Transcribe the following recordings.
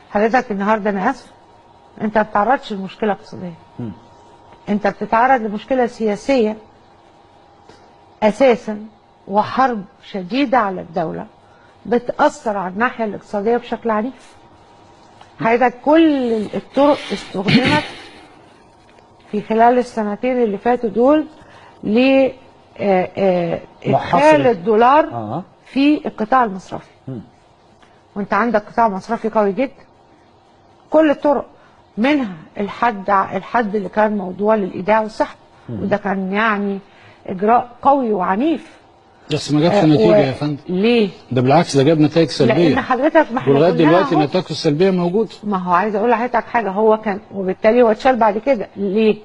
حضرتك النهارده انا اسف، انت ما بتتعرضش لمشكلة اقتصادية، انت بتتعرض لمشكلة سياسية اساسا، وحرب شديدة على الدولة بتاثر على الناحية الاقتصادية بشكل عنيف. حضرتك كل الطرق استخدمت في خلال السنتين اللي فاتوا دول ل ادخال الدولار في القطاع المصرفي. وانت عندك قطاع مصرفي قوي جدا، كل الطرق منها الحد اللي كان موضوع للايداع والسحب، وده كان يعني اجراء قوي وعنيف، بس ما جابش نتيجة يا فندم. ليه؟ ده بالعكس ده جاب نتائج سلبية، لان حضرتك ما احنا ولغاية دلوقتي نتائجه السلبية موجودة. ما هو عايز اقول لحضرتك حاجة، هو كان وبالتالي هو اتشال بعد كده. ليه؟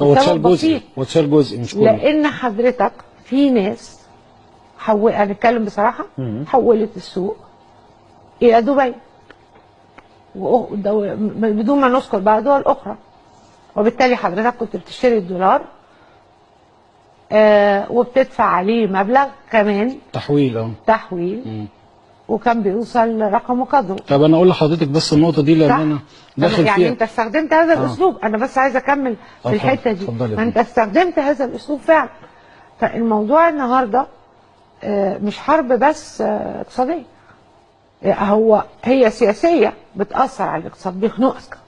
هو اتشال جزء، هو اتشال جزء مش كله، لان حضرتك في ناس هنتكلم بصراحة، حولت السوق الى دبي بدون ما نذكر بقى دول اخرى، وبالتالي حضرتك كنت بتشتري الدولار وبتدفع عليه مبلغ كمان تحويل، تحويل، وكان بيوصل لرقم وقدره. طب انا اقول لحضرتك بس النقطة دي لان انا داخل يعني فيها. انت استخدمت هذا الاسلوب، انا بس عايزه اكمل في الحتة دي. ما انت استخدمت هذا الاسلوب فعلا. فالموضوع النهارده مش حرب بس اقتصادية، هو هي سياسية بتاثر على الاقتصاد، بيخنقك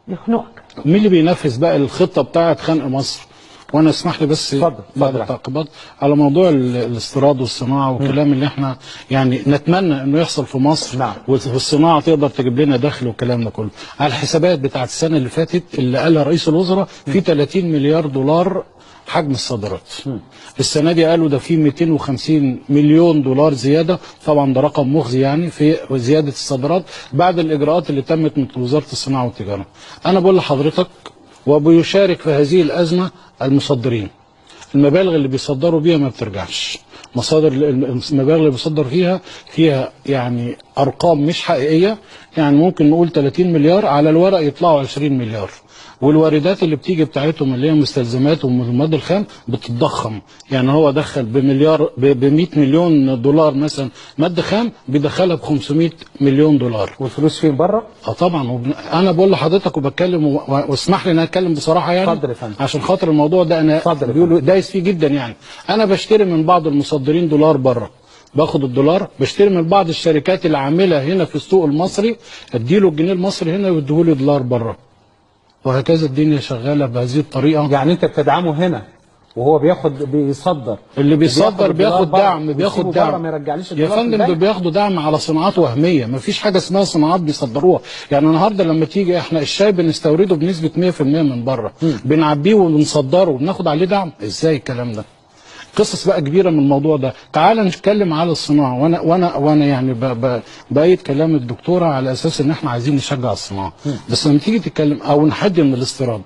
بيخنقك. مين اللي بينفذ بقى الخطة بتاعه خنق مصر؟ وانا اسمح لي بس بعض التعقيبات على موضوع الاستيراد والصناعة والكلام اللي احنا يعني نتمنى انه يحصل في مصر. نعم. والصناعة تقدر تجيب لنا دخل والكلام ده كله. على الحسابات بتاعت السنة اللي فاتت اللي قالها رئيس الوزراء في 30 مليار دولار حجم الصادرات. السنة دي قالوا ده في 250 مليون دولار زيادة، طبعا ده رقم مخزي يعني في زيادة الصادرات بعد الاجراءات اللي تمت من وزارة الصناعة والتجارة. انا بقول لحضرتك وبيشارك في هذه الأزمة المصدرين. المبالغ اللي بيصدروا بيها ما بترجعش. مصادر المبالغ اللي بيصدر فيها يعني أرقام مش حقيقية، يعني ممكن نقول 30 مليار على الورق يطلعوا 20 مليار. والواردات اللي بتيجي بتاعتهم اللي هي مستلزمات والمواد الخام بتتضخم، يعني هو دخل بمليار ب 100 مليون دولار مثلا مادة خام بيدخلها ب 500 مليون دولار. والفلوس فين بره؟ اه طبعا. انا بقول لحضرتك وبتكلم واسمح لي ان انا اتكلم بصراحة يعني. اتفضل يا فندم. عشان خاطر الموضوع ده انا بيقولوا دايس فيه جدا يعني. انا بشتري من بعض المصدرين دولار بره، باخد الدولار بشتري من بعض الشركات اللي عامله هنا في السوق المصري، اديله الجنيه المصري هنا ويديهولي دولار بره. وهكذا الدنيا شغالة بهذه الطريقة. يعني انت بتدعمه هنا وهو بياخد بيصدر، اللي بيصدر بياخد دعم، بياخد دعم ما يرجعليش يا فندم. ده بياخدوا دعم على صناعات وهمية، ما فيش حاجة اسمها صناعات بيصدروها. يعني النهارده لما تيجي احنا الشاي بنستورده بنسبة 100% من بره، بنعبيه وبنصدره وبناخد عليه دعم، ازاي الكلام ده؟ قصص بقى كبيرة من الموضوع ده. تعال نتكلم على الصناعة، وانا يعني بايد كلام الدكتورة على اساس ان احنا عايزين نشجع الصناعة، بس لما تيجي تتكلم او نحد من الاستيراد،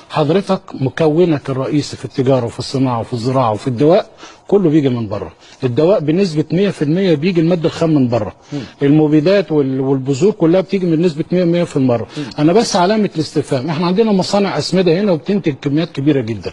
حضرتك مكونك الرئيسي في التجارة وفي الصناعة وفي الزراعة وفي الدواء كله بيجي من بره. الدواء بنسبة 100% بيجي المادة الخام من بره، المبيدات والبذور كلها بتيجي من نسبه 100% في المرة. انا بس علامة الاستفهام، احنا عندنا مصانع اسمده هنا وبتنتج كميات كبيرة جدا،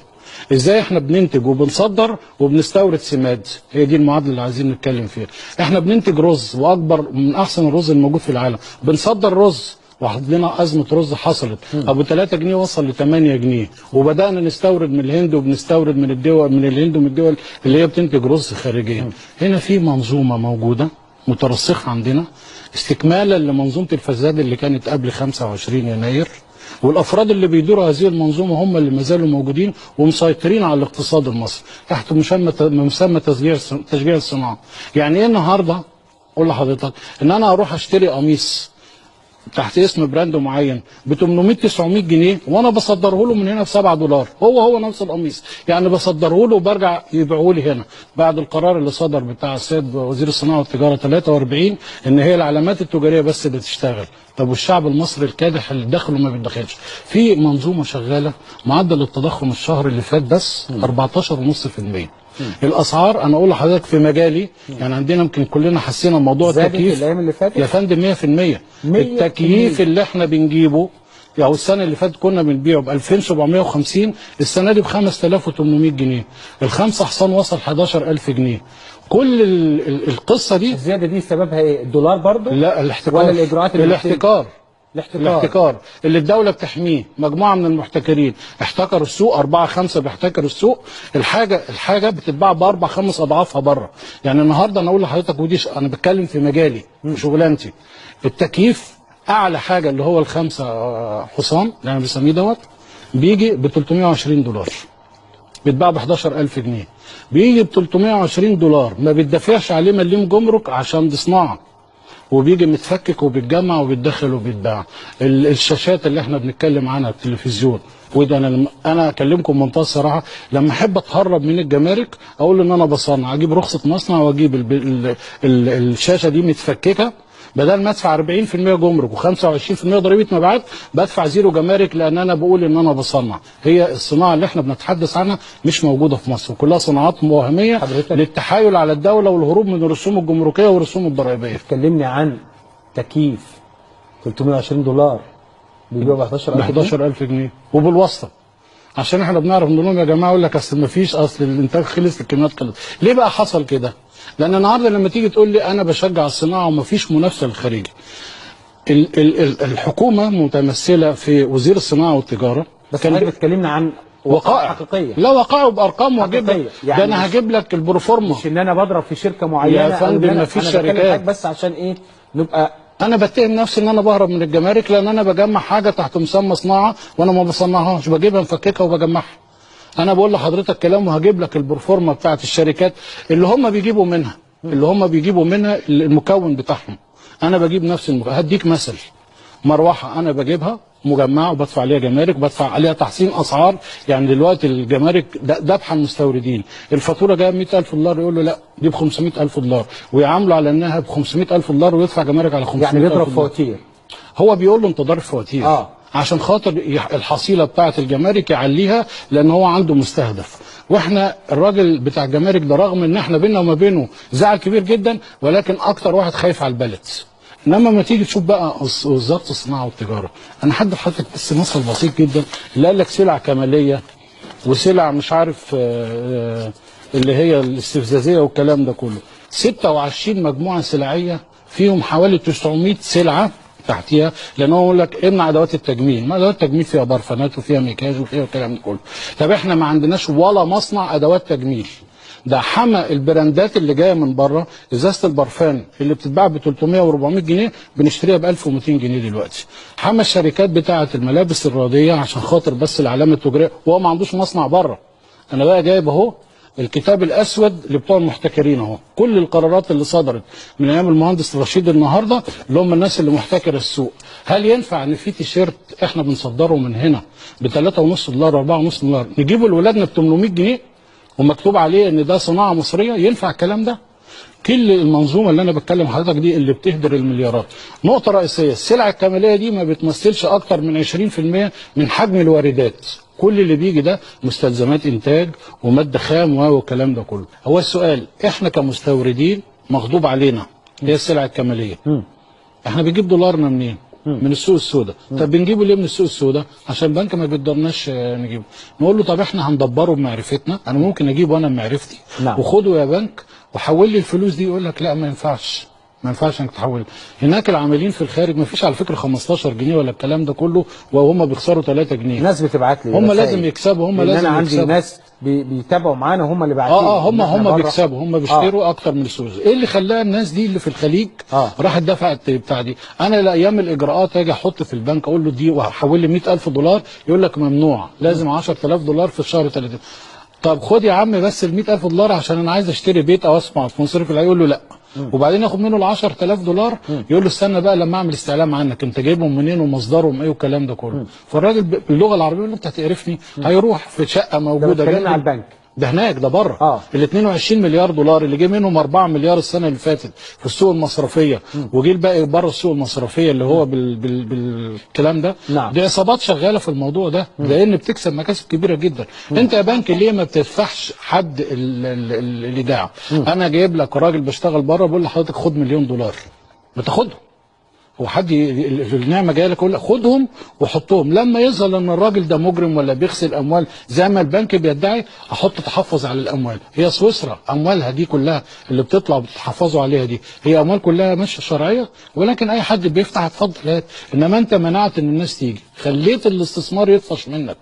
ازاي احنا بننتج وبنصدر وبنستورد سماد؟ هي دي المعادلة اللي عايزين نتكلم فيها. احنا بننتج رز واكبر من احسن الرز الموجود في العالم، بنصدر رز وعندنا ازمة رز حصلت، ابو 3 جنيه وصل ل 8 جنيه، وبدانا نستورد من الهند وبنستورد من الدول، من الهند ومن الدول اللي هي بتنتج رز خارجيا. هنا في منظومة موجودة مترسخه عندنا استكمالا لمنظومه الفساد اللي كانت قبل 25 يناير، والافراد اللي بيديروا هذه المنظومة هم اللي ما زالوا موجودين ومسيطرين على الاقتصاد المصري تحت مسمى تشجيع الصناعة. يعني ايه النهارده؟ اقول لحضرتك ان انا اروح اشتري قميص تحت اسم brand معين ب 800 900 جنيه وانا بصدره له من هنا ب 7 دولار، هو نفس القميص، يعني بصدره له وبرجع يبيعه لي هنا. بعد القرار اللي صدر بتاع السيد وزير الصناعة والتجارة 43 ان هي العلامات التجارية بس اللي تشتغل. طب والشعب المصري الكادح اللي دخله ما بيدخلش؟ في منظومة شغالة. معدل التضخم الشهر اللي فات بس 14.5%. الاسعار انا اقول لحضرتك في مجالي يعني عندنا يمكن كلنا حسينا موضوع التكييف الايام اللي فاتت يا فندم 100%. التكييف اللي احنا بنجيبه يعني السنة اللي فاتت كنا بنبيعه ب 2750، السنة دي ب 5800 جنيه. الخمسة حصان وصل 11000 جنيه. كل القصة دي، الزيادة دي سببها ايه؟ الدولار برضو؟ لا، الاحتكار. ولا الاجراءات؟ الاحتكار. الاحتكار اللي الدولة بتحميه، مجموعة من المحتكرين احتكروا السوق، 4 5 بيحتكروا السوق. الحاجة بتتباع ب4 5 أضعافها بره. يعني النهارده انا اقول لحضرتك، ودي انا بتكلم في مجالي في شغلانتي، التكييف اعلى حاجة اللي هو ال5 حصان اللي انا بسميه دوت، بيجي ب $320، بيتباع ب 11000 جنيه، بيجي ب $320، ما بيدفعش عليه مليم جمرك عشان دي صناعة، وبيجي متفكك وبيتجمع وبيتدخل وبيتباع. الشاشات اللي احنا بنتكلم عنها، التلفزيون، وده انا اكلمكم بمنتهى الصراحة، لما احب اتهرب من الجمارك اقول ان انا بصنع، اجيب رخصه مصنع واجيب الشاشة دي متفككه، بدل ما ادفع 40% جمرك و25% ضريبة مبيعات بدفع zero جمارك، لان انا بقول ان انا بصنع. هي الصناعة اللي احنا بنتحدث عنها مش موجودة في مصر، وكلها صناعات وهمية للتحايل على الدولة والهروب من الرسوم الجمركيه والرسوم الضريبية. تكلمني عن تكييف $320 بيبيعوا ب 11000 جنيه وبالواسطه، عشان احنا بنعرف نقول لهم يا جماعة، يقول لك اصل ما فيش، اصل الانتاج خلص، الكميات خلصت. ليه بقى حصل كده؟ لان النهارده لما تيجي تقول لي انا بشجع الصناعة وما فيش منافسه للخارجي، الحكومة متمثلة في وزير الصناعة والتجارة. بس حضرتك بتكلمنا عن وقائع حقيقية. لا، وقائع وبارقام، وهجيب لك يعني ده، انا هجيب لك ال proforma، مش ان انا بضرب في شركة معينة يا فندم، ما فيش شركات. بس عشان ايه نبقى انا بتهم نفسي ان انا بهرب من الجمارك، لان انا بجمع حاجة تحت مسمى صناعة وانا ما بصنعهاش، بجيبها مفككة وبجمعها. انا بقول لحضرتك كلام وهجيب لك ال proforma بتاعت الشركات اللي هم بيجيبوا منها، اللي هم بيجيبوا منها المكون بتاعهم. انا بجيب نفس المكون. هديك مثل، مروحة انا بجيبها مجمعة وبدفع عليها جمارك، وبدفع عليها تحسين اسعار. يعني دلوقتي الجمارك ذبح المستوردين، الفاتورة جاية ب $100,000، يقول له لا دي ب $500,000، ويعاملوا على انها ب $500,000 ويدفع جمارك على 500,000. يعني بيضرب فواتير، هو بيقول له انت ضارب فواتير عشان خاطر الحصيلة بتاعه الجمارك يعليها، لان هو عنده مستهدف. واحنا الراجل بتاع الجمارك ده رغم ان احنا بينا وما بينه زعل كبير جدا، ولكن اكتر واحد خايف على البلد. انما ما تيجي تشوف بقى وزارة الصناعة والتجارة، انا حد لحضرتك بس مثل بسيط جدا، اللي قال لك سلع كماليه وسلع مش عارف اللي هي الاستفزازية والكلام ده كله، 26 مجموعة سلعيه فيهم حوالي 900 سلعه تحتيها، لان هو يقول لك امنع ادوات التجميل، ما ادوات التجميل فيها برفانات وفيها مكياج وفيها الكلام ده كله. طب احنا ما عندناش ولا مصنع ادوات تجميل. ده حمى البراندات اللي جاية من بره، ازازة البرفان اللي بتتباع ب 300 و400 جنيه بنشتريها ب 1200 جنيه دلوقتي. حمى الشركات بتاعه الملابس الرياضية عشان خاطر بس العلامة التجارية، وهو ما عندوش مصنع بره. انا بقى جايب اهو الكتاب الاسود لبتوع المحتكرين اهو، كل القرارات اللي صدرت من ايام المهندس رشيد النهارده اللي هم الناس اللي محتكره السوق. هل ينفع ان في تيشيرت احنا بنصدره من هنا ب 3.5 دولار 4.5 دولار نجيبه لاولادنا ب 800 جنيه ومكتوب عليه ان ده صناعة مصرية؟ ينفع الكلام ده؟ كل المنظومة اللي انا بتكلم حضرتك دي اللي بتهدر المليارات. نقطة رئيسية، السلع الكماليه دي ما بتمثلش اكتر من 20% من حجم الواردات. كل اللي بيجي ده مستلزمات انتاج ومادة خام والكلام ده كله. هو السؤال، احنا كمستوردين مغضوب علينا هي السلع الكماليه. احنا بنجيب دولارنا منين؟ من السوق السوداء. طب بنجيبه ليه من السوق السوداء؟ عشان البنك ما بيقدرناش نجيبه. نقول له طب احنا هندبره بمعرفتنا، انا ممكن اجيبه انا بمعرفتي. نعم. وخده يا بنك وحول لي الفلوس دي. يقول لك لا ما ينفعش، ما ينفعش انك تحول. هناك العاملين في الخارج ما فيش على فكرة 15 جنيه ولا الكلام ده كله، وهم بيخسروا 3 جنيه. الناس بتبعت لي، هم لازم يكسبوا، هم لازم انا عندي ناس بيتابعوا معانا، هم اللي باعتين. هم بيكسبوا، هم بيشتروا اكتر من السوق. ايه اللي خلاها الناس دي اللي في الخليج راحت دفعت بتاع دي؟ انا لايام الاجراءات اجي احط في البنك اقول له دي وحول لي 100,000 دولار، يقول لك ممنوع، لازم 10,000 دولار في الشهر 30. طب خد يا عم بس ال 100,000 دولار عشان انا عايز اشتري بيت او اسمع في مصاريف العيال، يقول له لا. وبعدين ياخد منه ال 10000 دولار يقول له استنى بقى لما اعمل استعلام عنك، انت جايبهم منين ومصدرهم ايه والكلام ده كله. فالراجل باللغة العربية يقول له انت هتقرفني. هيروح في شقه موجودة جنب على البنك ده هناك، ده بره. ال 22 مليار دولار اللي جه منهم 4 مليار السنة اللي فاتت في السوق المصرفية، وجه الباقي بره السوق المصرفية اللي هو بالكلام ده. نعم. دي عصابات شغالة في الموضوع ده، لان بتكسب مكاسب كبيرة جدا. انت يا بنك ليه ما بتدفعش حد الايداع؟ انا جايب لك راجل بشتغل بره بقول لحضرتك خد $1,000,000، ما تاخده. وحد النعمة جاية لك يقول خدهم وحطهم، لما يظهر ان الراجل ده مجرم ولا بيغسل اموال زي ما البنك بيدعي احط تحفظ على الاموال. هي سويسرا اموالها دي كلها اللي بتطلع وبتحفظوا عليها دي هي اموال كلها ماشية شرعية، ولكن اي حد بيفتح اتفضل هات. انما انت منعت ان الناس تيجي، خليت الاستثمار يطفش منك.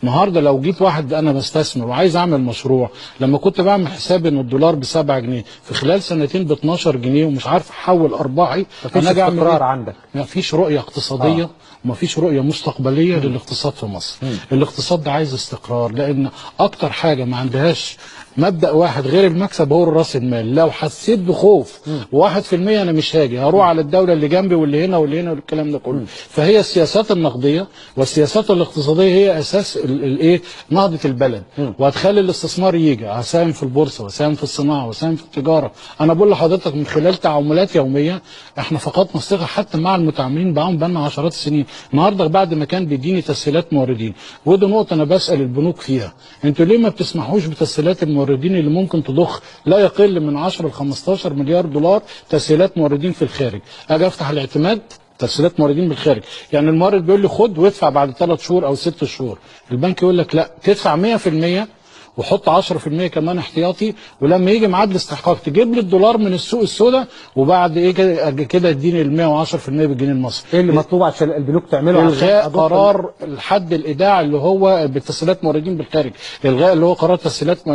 النهارده لو جيت واحد انا بستثمر وعايز اعمل مشروع، لما كنت بعمل حساب ان الدولار ب 7 جنيه في خلال سنتين ب 12 جنيه ومش عارف احول ارباحي، مفيش استقرار عندك، مفيش رؤية اقتصادية ومفيش رؤية مستقبلية للاقتصاد في مصر. الاقتصاد ده عايز استقرار، لان اكتر حاجة ما عندهاش مبدأ واحد غير المكسب هو راس المال. لو حسيت بخوف 1% انا مش هاجي، هروح على الدولة اللي جنبي واللي هنا واللي هنا والكلام ده كله. فهي السياسات النقدية والسياسات الاقتصادية هي اساس الايه نهضة البلد، وهتخلي الاستثمار يجي. هساهم في البورصة وساهم في الصناعة وساهم في التجارة. انا بقول لحضرتك من خلال تعاملات يومية احنا فقدنا الثقة حتى مع المتعاملين معاهم بقالنا عشرات السنين. النهارده بعد ما كان بيديني تسهيلات موردين، ودي نقطة انا بسأل البنوك فيها، انتوا ليه ما بتسمحوش بتسهيلات الموردين اللي ممكن تضخ لا يقل من 10 ل 15 مليار دولار تسهيلات موردين في الخارج؟ اجي افتح الاعتماد تسهيلات موردين بالخارج، يعني المورد بيقول لي خد وادفع بعد 3 شهور او 6 شهور، البنك يقول لك لا تدفع 100% وحط 10% كمان احتياطي، ولما يجي ميعاد الاستحقاق تجيب لي الدولار من السوق السوداء، وبعد ايه كده اديني ال 110% بالجنيه المصري. ايه اللي مطلوب عشان البنوك تعمله؟ الغاء قرار الحد الايداع اللي هو بتسهيلات موردين بالخارج، الغاء اللي هو قرار تسهيلات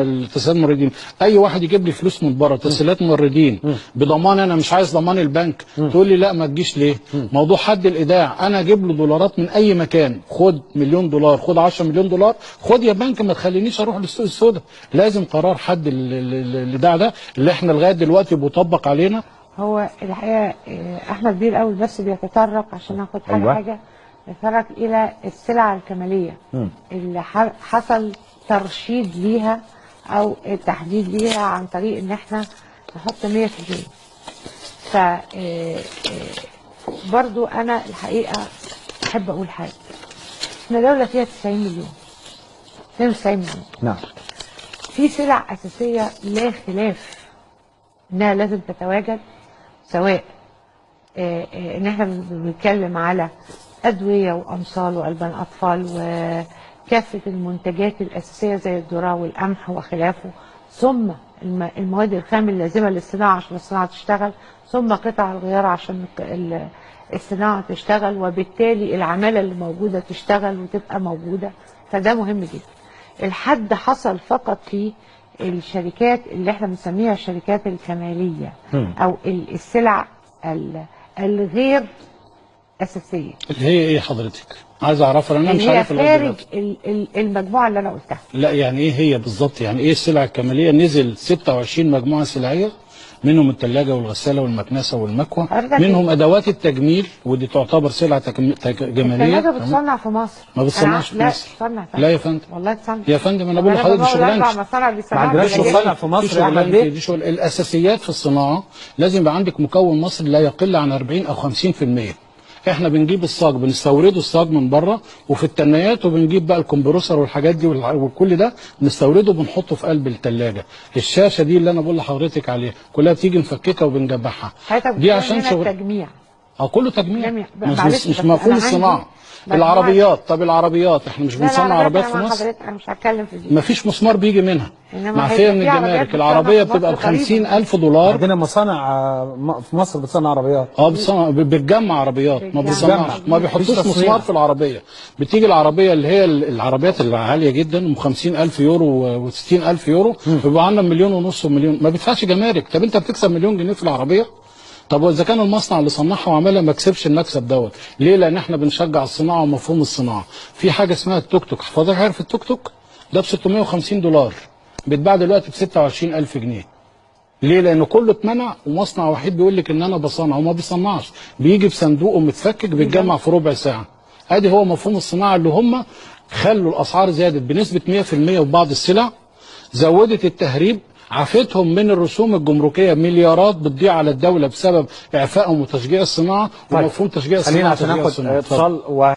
موردين. اي واحد يجيب لي فلوس من بره تسهيلات موردين بضمان، انا مش عايز ضمان البنك، تقول لي لا ما تجيش ليه؟ موضوع حد الايداع، انا اجيب له دولارات من اي مكان، خد مليون دولار، خد 10 مليون دولار، خد يا بنك، ما تخلينيش اروح للسوق السوداء. لازم قرار حد الايداع ده اللي احنا لغاية دلوقتي بيطبق علينا. هو الحقيقة احمد بيه الاول بس بيتطرق عشان ناخد حاجة. أيوة. حاجة يتطرق الى السلع الكماليه اللي حصل ترشيد ليها او تحديد ليها عن طريق ان احنا نحط 100%. ف برضو انا الحقيقة احب اقول حاجة، احنا دولة فيها 90 مليون 92 مليون. نعم. في سلع أساسية لا خلاف إنها لازم تتواجد، سواء إن إحنا بنتكلم على أدوية وأمصال وألبان أطفال وكافة المنتجات الأساسية زي الذرة والقمح وخلافه، ثم المواد الخام اللازمة للصناعة عشان الصناعة تشتغل، ثم قطع الغيار عشان الصناعة تشتغل، وبالتالي العمالة اللي موجودة تشتغل وتبقى موجودة. فده مهم جدا. الحد حصل فقط في الشركات اللي احنا بنسميها الشركات الكمالية او السلع الغير اساسية. اللي هي ايه حضرتك؟ عايز اعرفها لان انا مش عارف خارج المجموعة اللي انا قلتها. لا يعني ايه هي بالظبط؟ يعني ايه السلع الكماليه؟ نزل 26 مجموعة سلعيه، منهم الثلاجة والغساله والمكنسه والمكوه، منهم ادوات التجميل ودي تعتبر سلعه جمالية. الثلاجة بتصنع في مصر؟ ما بتصنعش في مصر. لا لا يا فندم، والله تصنع يا فندم. انا بقول لحضرتك دي شغلانة، ما عندناش شغلانة في مصر يا احمد بيه. دي شغل الاساسيات في الصناعة، لازم يبقى عندك مكون مصري لا يقل عن 40 او 50%. احنا بنجيب الصاج، بنستورده الصاج من بره وفي التنايات، وبنجيب بقى الكمبروسر والحاجات دي وكل ده بنستورده وبنحطه في قلب الثلاجة. الشاشة دي اللي انا بقول لحضرتك عليها كلها بتيجي مفككة وبنجمعها، دي عشان شغل تجميع. كله تجميع، مش مفهوم الصناعة. العربيات، طب العربيات احنا مش بنصنع عربيات في مصر؟ انا مش هتكلم في دي. مفيش مسمار بيجي منها، معفيه من الجمارك. العربية بتبقى ب 50,000 دولار. عندنا مصانع في مصر بتصنع عربيات. بتصنع، بتجمع عربيات، ما بتصنعش، ما بيحطوش مسمار في العربية. بتيجي العربية اللي هي العربيات العالية جدا ب 50,000 يورو و60,000 يورو، بيبقى عندنا 1.5 مليون ومليون، ما بيدفعش جمارك. طب انت بتكسب مليون جنيه في العربية؟ طب واذا كان المصنع اللي صنعها وعملها ما كسبش المكسب دوت، ليه؟ لان احنا بنشجع الصناعة ومفهوم الصناعة. في حاجة اسمها التوك توك، حضرتك عارف التوك توك؟ ده ب 650 دولار، بيتباع دلوقتي ب 26,000 جنيه. ليه؟ لانه كله اتمنع، ومصنع وحيد بيقول لك ان انا بصنع وما بيصنعش، بيجي بصندوقه متفكك بيتجمع في ربع ساعة. ادي هو مفهوم الصناعة اللي هم خلوا الاسعار زادت بنسبة 100% في بعض السلع، زودت التهريب، عافتهم من الرسوم الجمركيه، مليارات بتضيع على الدولة بسبب اعفائهم وتشجيع الصناعة. ومفهوم تشجيع الصناعة. خلينا عشان ناخد اتصال.